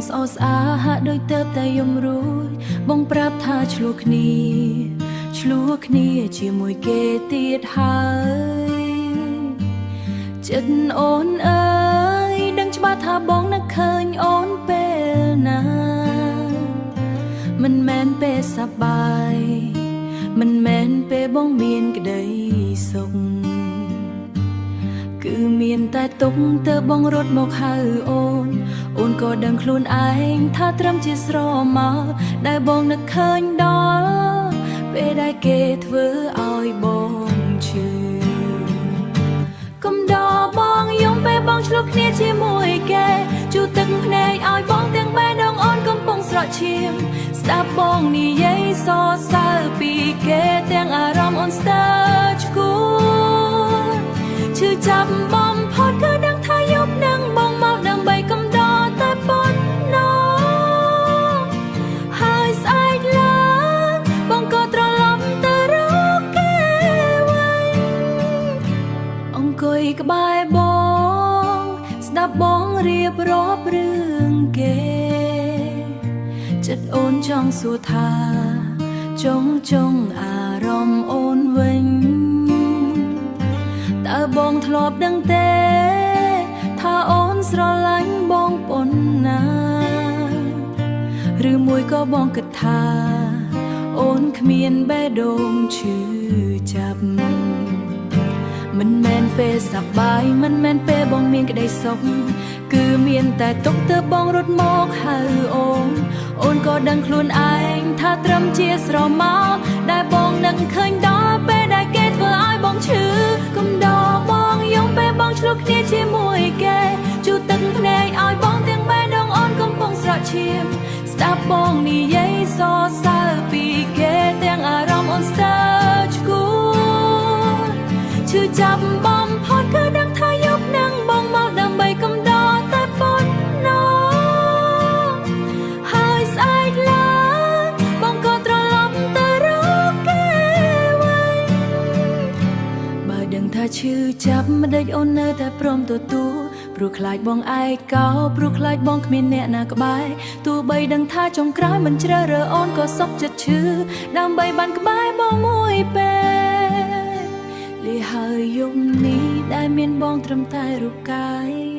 ស្អកស្អាហាក់ដូចទៅតែយំរួចបងប្រាប់ថាឆ្លោះគ្នាឆ្លោះគ្នាជាមួយគេទៀតហើយចិត្តអូនអើយដឹងច្បាស់ថាបងនឹកឃើញអូនពេលណាមិនមែនពេលសប្បាយមិនមែនពេលបងមានក្តីសុខ គឺមានតែទុកទៅបងរត់មកហៅអូនអូនក៏ដឹងខ្លួនឯងថាត្រឹមជាស្រមោលដែលបងនឹកឃើញដល់ពេលដែលគេធ្វើឲ្យបងឈឺកុំដបងយំពេលបងឆ្លោះគ្នាជាមួយគេជូរទឹកភ្នែកឲ្យបងទាំងបេះដូងអូនកំពុងស្រក់ឈាមស្ដាប់បងនិយាយសរសើរពីគេទាំងអារម្មណ៍អូនស្ទើរឆ្គួរ ឈឺចាប់បំផុតគឺដឹងថាយប់នឹងបងមកដើម្បីកំដរតែប៉ុណ្ណោះហើយស្អែកឡើងបងក៏ត្រឡប់ទៅរកគេវិញអង្គុយក្បែរបងស្ដាប់បងរៀបរាប់រឿងគេចិត្តអូនចង់សួរថាចុងចុងអារម្មណ៍អូនវិញ តើបងធ្លាប់ដឹងទេថាអូនស្រឡាញ់បងប៉ុណ្ណាឬមួយក៏បងគិតថាអូនគ្មានបេះដូងឈឺចាប់មិនមែនពេលសប្បាយមិនមែនពេលបងមានក្តីសុខគឺមានតែទុកទៅបងរត់មកហៅអូនអូនក៏ដឹងខ្លួនឯងថាត្រឹមជាស្រមោលដែលបងនឹកឃើញដល់ពេលដែលគេធ្វើឲ្យបងឈឺកុំដបងយំពេលបងឆ្លោះគ្នាជាមួយគេជូរទឹកភ្នែកឲ្យបងទាំងបេះដូងអូនកំពុងស្រក់ឈាមស្ដាប់បងនិយាយសរសើរពីគេទាំងអារម្មណ៍អូនស្ទើរឆ្គួរឈឺចាប់បំផុតគឺដឹងថាយប់នឹងបងមកដើម្បីកំដរតែប៉ុណ្ណោះហើយស្អែកឡើងបងក៏ត្រឡប់ទៅរកគេវិញបើដឹងថាឈឺចាប់ម្ដេចអូននៅតែព្រមទទួលព្រោះខ្លាចបងឯកោព្រោះខ្លាចបងគ្មានអ្នកណាក្បែរទោះបីដឹងថាចុងក្រោយមិនជ្រើសរើសអូនក៏សុខចិត្តឈឺដើម្បីបានក្បែរបងមួយពេលលីហើយយំនេះដែលមានបងត្រឹមតែរូបកាយ